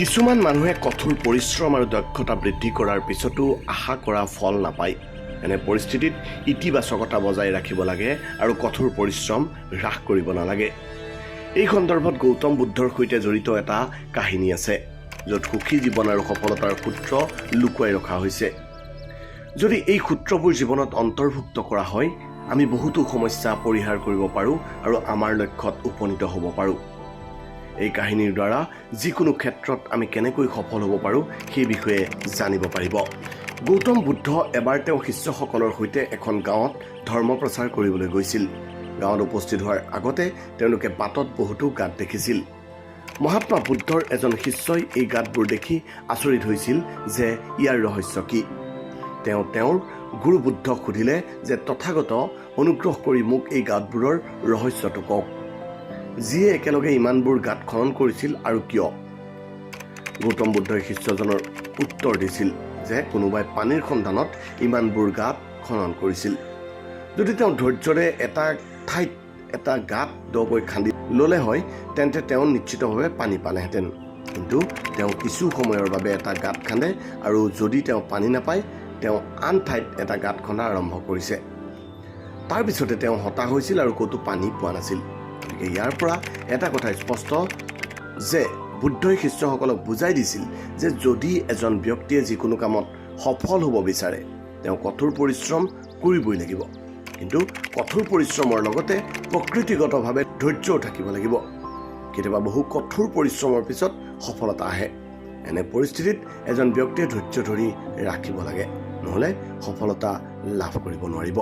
কিছুমান মানুহে কঠোৰ পৰিশ্ৰম আৰু দক্ষতা বৃদ্ধি কৰাৰ পিছতো আশা কৰা ফল নাপায়। এনে পৰিস্থিতিত ইতিবাচকতা বজাই ৰাখিব লাগে আৰু কঠোৰ পৰিশ্ৰম হ্ৰাস কৰিব নালাগে। এই সন্দৰ্ভত গৌতম বুদ্ধৰ সৈতে জড়িত এটা কাহিনী আছে, য'ত সুখী জীৱন আৰু সফলতাৰ সূত্ৰ লুকুৱাই ৰখা হৈছে। যদি এই সূত্ৰবোৰ জীৱনত অন্তৰ্ভুক্ত কৰা হয়, আমি বহুতো সমস্যা পৰিহাৰ কৰিব পাৰোঁ আৰু আমাৰ লক্ষ্যত উপনীত হ'ব পাৰোঁ। এই কাহিনীৰ দ্বাৰা যিকোনো ক্ষেত্ৰত আমি কেনেকৈ সফল হ'ব পাৰোঁ, সেই বিষয়ে জানিব পাৰিব। গৌতম বুদ্ধ এবাৰ তেওঁ শিষ্যসকলৰ সৈতে এখন গাঁৱত ধৰ্ম প্ৰচাৰ কৰিবলৈ গৈছিল। গাঁৱত উপস্থিত হোৱাৰ আগতে তেওঁলোকে বাটত বহুতো গাঁত দেখিছিল। মহাত্মা বুদ্ধৰ এজন শিষ্যই এই গাঁতবোৰ দেখি আচৰিত হৈছিল যে ইয়াৰ ৰহস্য কি। তেওঁ তেওঁৰ গুৰু বুদ্ধক সুধিলে যে তথাগত, অনুগ্ৰহ কৰি মোক এই গাঁতবোৰৰ ৰহস্যটো কওক, যিয়ে একেলগে ইমানবোৰ গাঁত খনন কৰিছিল আৰু কিয়? গৌতম বুদ্ধই শিষ্যজনৰ উত্তৰ দিছিল যে কোনোবাই পানীৰ সন্ধানত ইমানবোৰ গাঁত খনন কৰিছিল। যদি তেওঁ ধৈৰ্যৰে এটা ঠাইত এটা গাঁত দকৈ খান্দি ল'লে হয়, তেন্তে তেওঁ নিশ্চিতভাৱে পানী পালেহেঁতেন। কিন্তু তেওঁ কিছু সময়ৰ বাবে এটা গাঁত খান্দে আৰু যদি তেওঁ পানী নাপায়, তেওঁ আন ঠাইত এটা গাঁত খন্দা আৰম্ভ কৰিছে। তাৰপিছতে তেওঁ হতাশ হৈছিল আৰু ক'তো পানী পোৱা নাছিল। গতিকে ইয়াৰ পৰা এটা কথা স্পষ্ট যে বুদ্ধই শিষ্যসকলক বুজাই দিছিল যে যদি এজন ব্যক্তিয়ে যিকোনো কামত সফল হ'ব বিচাৰে, তেওঁ কঠোৰ পৰিশ্ৰম কৰিবই লাগিব। কিন্তু কঠোৰ পৰিশ্ৰমৰ লগতে প্ৰকৃতিগতভাৱে ধৈৰ্যও থাকিব লাগিব। কেতিয়াবা বহু কঠোৰ পৰিশ্ৰমৰ পিছত সফলতা আহে। এনে পৰিস্থিতিত এজন ব্যক্তিয়ে ধৈৰ্য ধৰি ৰাখিব লাগে, নহ'লে সফলতা লাভ কৰিব নোৱাৰিব।